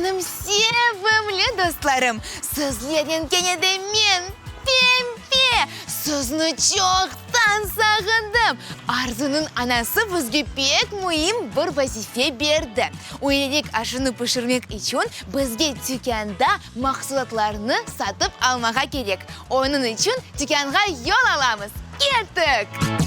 Menim sevimli dostlarım! Sizlernen kene de men, Pempe! Sizni çoqtan sağındım! Arzunıñ anası bizge pek müim bir vazife berdi. Üylelik aşını pişirmek içün bizge tükânda mahsulatlarnı satıp almağa kerek. Onıñ içün tükânğa yol alamız. Kettik!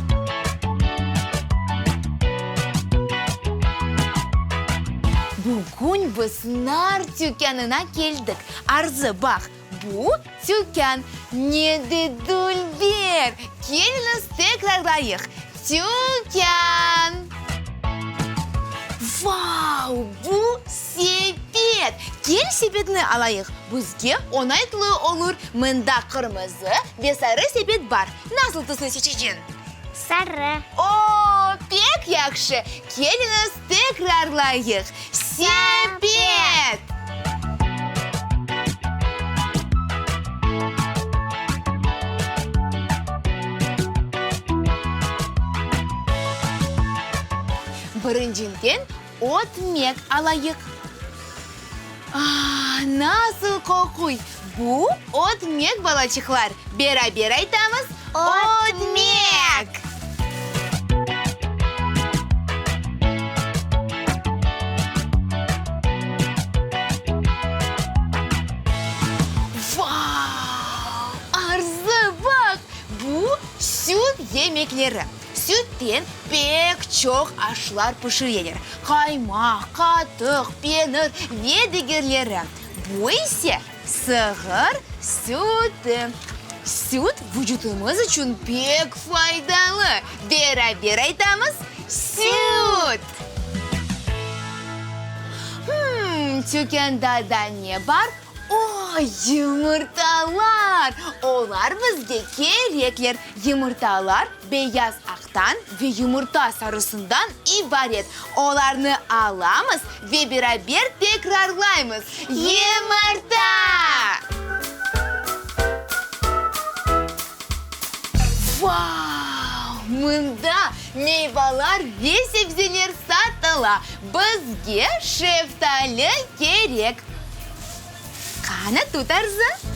Bugün biz nar tükânına keldik. Arzı, baq, bu tükân. Ne de dülber! Keliñiz, tekrarlayıq, tükân! Vau, bu sepet! Kel, sepetni alayıq, bizge oñaytlı olur. Mında qırmızı ve sarı sepet bar. Nasıl tüsni seçeceñ? Sarı. O, pek yahşı! Keliñiz, tekrarlayıq, sepet! Birincinden ötmek alayıq. Ah, nasıl qoquy! Bu ötmek, balaçıqlar! Beraber aytamız, Ötmek! Vau! Arzı, baq, bu süt yemekleri. Sütten pek çoq aşlar pişireler, qaymaq, qatıq, penir ve digerleri. Bu ise sığır sütü. Süt vucutımız içün pek faydalı. Beraber aytamız, süt! Hımm, tükânda da ne bar? O, yımırtalar! Olar bizge kerekler. Yımırtalar beyaz aqtan ve yımırta sarısından ibaret. Olarnı alamız ve beraber tekrarlaymız, Yımırta! Vau! Mında meyvalar ve sebzeler satıla. Bizge şeftali kerek. Qana, tut, Arzı.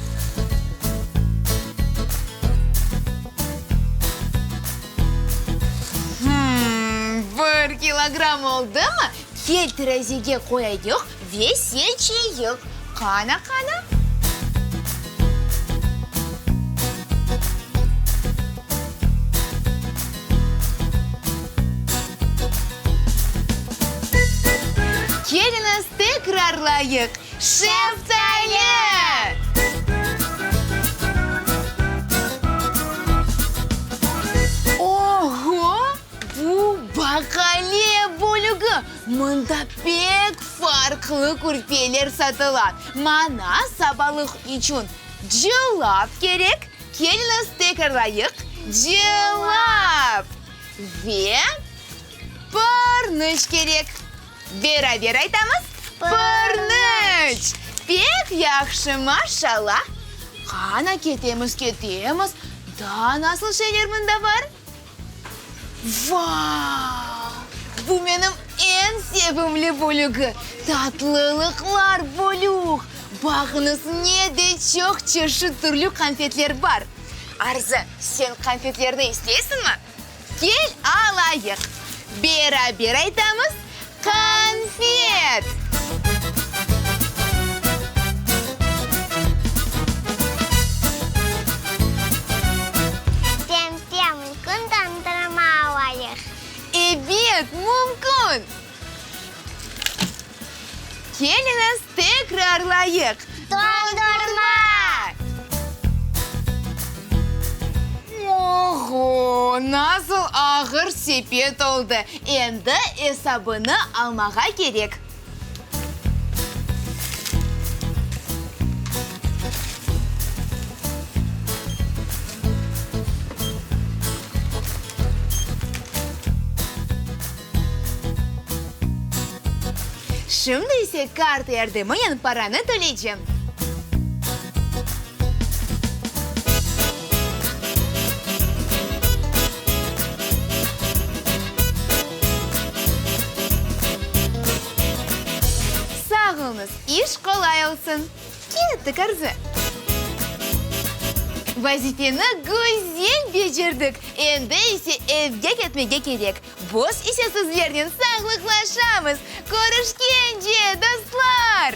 Hımm, bir kilogramm oldımı? Kel, terazige qoyayıq ve seçeyik. Qana, qana? Keliñiz, tekrarlayıq, Şeftali! Oğo! Bu baqaliya bölügi! Mında pek farqlı kürpeler satıla. Maña sabalıq içün cılap kerek. Keliñiz, tekrarlayıq, cılap! Ve pırnıç kerek. Beraber aytamız, pırnıç! Pek yahşı, maşallah! Qana, ketemiz, ketemiz, daa nasıl şeyler mında bar? Vau! Bu menim eñ sevimli bölügi, tatlılıqlar bölüg! Baqıñız, ne de çoq çeşit türlü qanfetler bar! Arzı, sen qanfetlerni isteysiñmi? Kel alayıq! Beraber aytamız, Qanfet! Pempe, mümkün dondurma alayıq? Ebet, mümkün! Keliñiz, tekrarlayıq! Dondurma! Oğo, nasıl ağır sepet oldı! Endi esabını almağa kerek. Şimdi ise karta yardımınen paranı töleycem. Sağ oluñ! oluñız, iş qolay olsun! Kettik, Arzı! Vazifeni güzel becerdik, endi ise evge ketmege kerek. Biz ise sizlernen sağlıqlaşamız. Körüşkence, dostlar!